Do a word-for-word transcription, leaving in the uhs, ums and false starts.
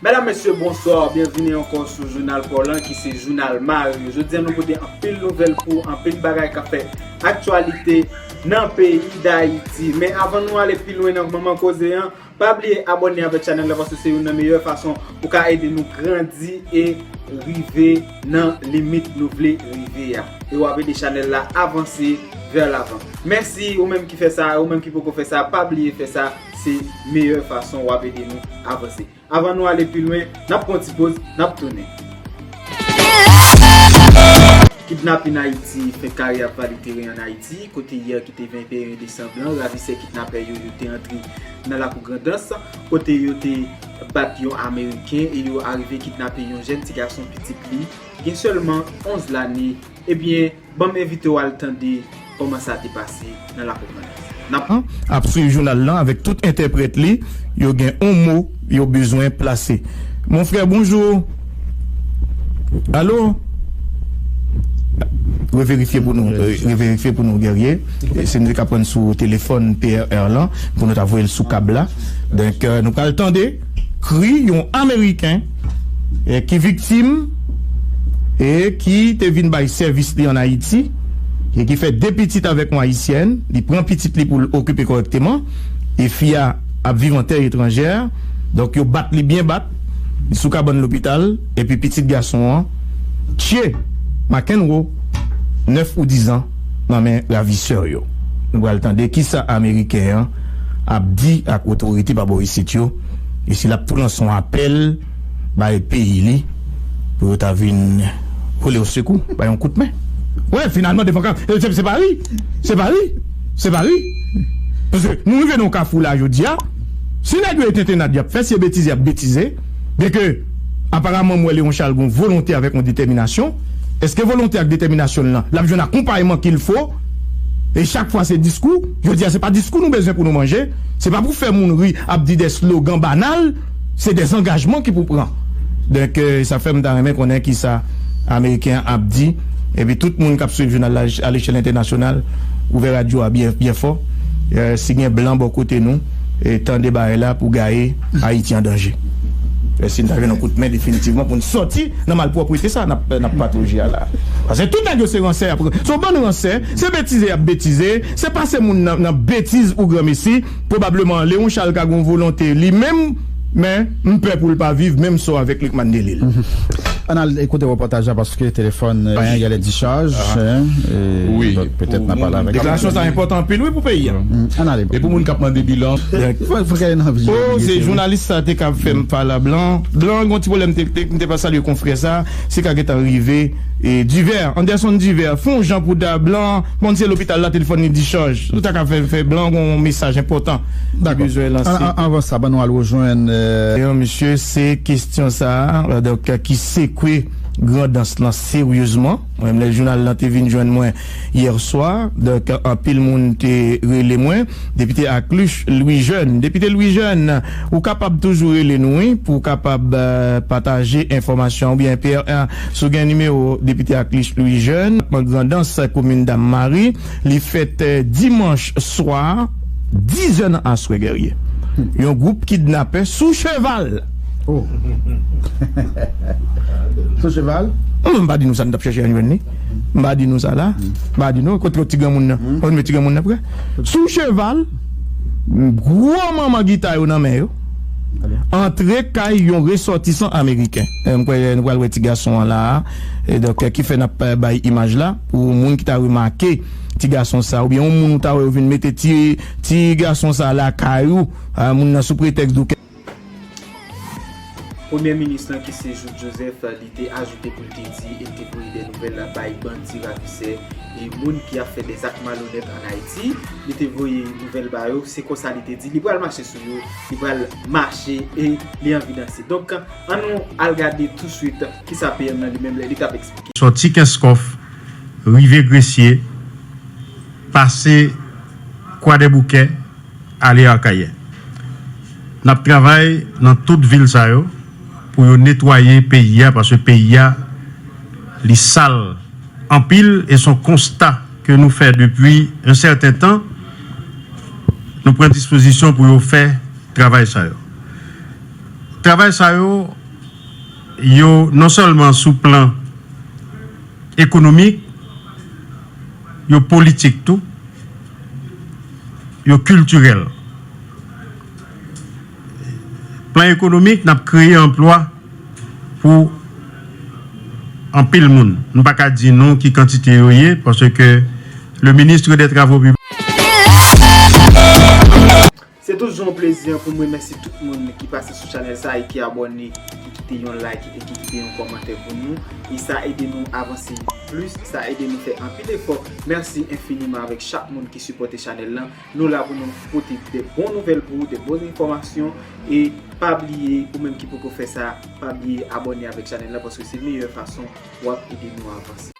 Medam, mesye, bonswa, byenvini ankò sou Jounal Pòlan ki se jounal mari yo. Jodi a nou pote anpil nouvèl pou ou, anpil bagay k ap fè aktyalite nan peyi Dayiti. Men avan nou ale pi lwen nan manman koze an, pa bliye abòne avèk chanèl la paske se youn nan meyè fason ou ka ede nou grandi e rive nan limit nou vle rive a. E w ap ede chanèl la avanse vè lavan. Mèsi ou menm ki fè sa, ou menm ki poko fè sa, pa bliye fè sa, se meyè fason w ap ede nou avanse. Avan nou ale pi lwen, n ap pran ti poz, n ap tounen. Kidnapin Ayiti fè kare ap vale teren ann Ayiti, kote yè ki te venteyen desanm lan, ravisè kidnapè yo, yo te antre nan lakou Grandans, kote yo te bat yon Ameriken e yo arive kidnape yon jèn ti gason pitit li, gen sèlman onz lane, ebyen, ban m envite w al tande kòman sa te pase nan lakou Grandans. N ap ap swiv jounal lan avèk tout entèprèt li, yo gen on mo yo bezwen plase. Mon frè, bonjou. Alo? Reverifye pou nou, euh, reverifye pou nou, Guerrier. E si nou te ka pran sou telefòn P R R lan, pou nou ta voye l sou kab la. Donk, euh, nou pral tande kri yon Ameriken, eh, ki viktim e ki te vin bay sèvis li ann Ayiti, e ki fè de pitit avèk yon Ayisyèn. Li pran pitit li pou l okipe kòrèkteman, e fi a ap viv an tè etranjè. Donk, yo bat li byen bat, li sou kabann lopital, epi pitit gason an, Tye Makenwo, nèf ou diz an, nan men ravisè yo. Nou pral tande kisa Ameriken an ap di ak otorite pa bò isit yo, e si l ap tou lanse yon apèl bay peyi li pou yo ta vin vole osekou, bay yon kout men. Wè, finalman, devan ka, se, se pa ri, se pa ri, se pa ri. Paske nou rive nan yon kafou la jodi a, si nèg yo e tentennad y ap fè, si e betize y ap betize, byenke aparaman m wè Léon Charles gen yon volonte avèk yon detèminasyon, èske volonte ak detèminasyon l lan, l ap jwenn akonpayman qu'il faut? E chak fwa se diskou, jodi a se pa diskou nou bezwen pou nou manje, se pa pou fè moun ri ap di de slogan banal, se de angajman ki pou pran. Donk, euh, sa fè m ta renmen konnen kisa Ameriken an ap di, epi tout moun k ap swiv jounal la a lechèl entènasyonal, ouvè radyo a byen, byen fò. Euh, si gen blan bò kote nou, e tande bagay la pou gaye Ayiti an danje. E si n ta jwenn yon kout men definitivman pou n sòti nan malpwòprete sa n ap, n ap patoje a la. Paske tout nèg yo se ransè y ap, se yon bann ransè, se betize y ap betize, se pase moun nan, nan betiz ou granmesi. Pwobableman, Léon Charles ka gen yon volonte li menm, men m pè pou l pa viv menm sò avèk Lucmane Delille. Ann al ekoute repòtaj la paske telefòn, euh, genyen de dichaj, hein, e wi, donk petèt n a pale avèk deklarasyon sa enpòtan anpil, wi, pou peyi a. Mm, ann ale. E pou moun k ap mande bilan. Fò, fò k al nan vi. Oh, se jounalis sa te ka fè m pale a blan. Blan, gen yon ti pwoblèm teknik, m te pa salye konfrè sa, se ka gentan rive. E Divè, Anderson Divè, fè yon jan pou da blan, bon, se lopital la, telefòn li dichaj. Ou ta ka fè, fè blan, gen yon mesaj enpòtan ki bezwen lanse. An, an, anvan sa, ban nou al rejwenn, euh, yon misye, se kesyon sa a, donk, ki sekwe Grandans lan seryezman. Mwen menm, lè jounal lan te vin jwenn mwen yè swa, donk, anpil moun te rele mwen. Depite Acluche Louis Jeune. Depite Louis Jeune, ou kapab toujou rele nou, wi, pou w kapab, euh, pataje enfòmasyon oubyen P R R, si w gen nimewo Depite Acluche Louis Jeune, nan Grandans, komin Dam Mari, li fèt, euh, dimanch swa, dizè nan aswè, Guerrier. Yon gwoup kidnapè sou cheval. Oh. Sou cheval? Mwen menm m pa di nou sa, n t ap chèche ann jwenn li. M pa di nou sa la. M pa di nou. Kote, kote ti granmoun nan? Kote met ti granmoun nan prè? Sou cheval, gwo manman gita yo nan men yo. Antre kay yon resòtisan ameriken. E, m kwè nou pral wè ti gason an la a. E donk, ki fè n ap, eh, bay imaj la. Pou moun ki ta remake ti gason sa, oubyen yon moun ou ta wè yo vin mete ti, ti gason sa lakay ou, a, moun nan sou pretèks di w Premye minis lan ki se Jouthe Joseph, li te ajoute pou l te di e l te voye de nouvèl bay bandi ravisè e moun ki ap fè de zak malonèt ann Ayiti. Li te voye nouvèl ba yo, se konsa li te di. Li pral mache sou yo, li pral mache e li anvi danse. Donk, ann nou al gade touswit kisa P M nan li menm lè li t ap eksplike. Sòti Kenskòf, rive Gresye, pase Kwadèboukè, ale Akayè. N ap travay nan tout vil sa yo pou yo netwaye peyi a, paske peyi a, li sal anpil e se yon konsta ke nou fè depi yon sèten tan. Nou pran dispozisyon pou yo fè travay sa yo. Travay sa yo, yo non sèlman sou plan ekonomik, yo politik tou, yo kiltirèl. Plan ekonomik, n ap kreye anplwa pou anpil moun. M pa ka di nou ki kantite yo ye, paske le ministre des Travaux Publics. Se toujou yon plezi pou m remèsye tout moun ki pase sou chanèl sa e ki abòne, ki kite yon like e ki kite yon kòmantè pou nou. E sa ede nou avanse plis, sa ede nou fè anpil efò. Mèsi enfiniman avèk chak moun ki sipòte chanèl lan. Nou la pou nou pote de bon nouvèl pou ou, de bon enfòmasyon. E pa bliye, ou menm ki poko fè sa, pa bliye abòne avèk chanèl lan paske se meyè fason w ap ede nou avanse.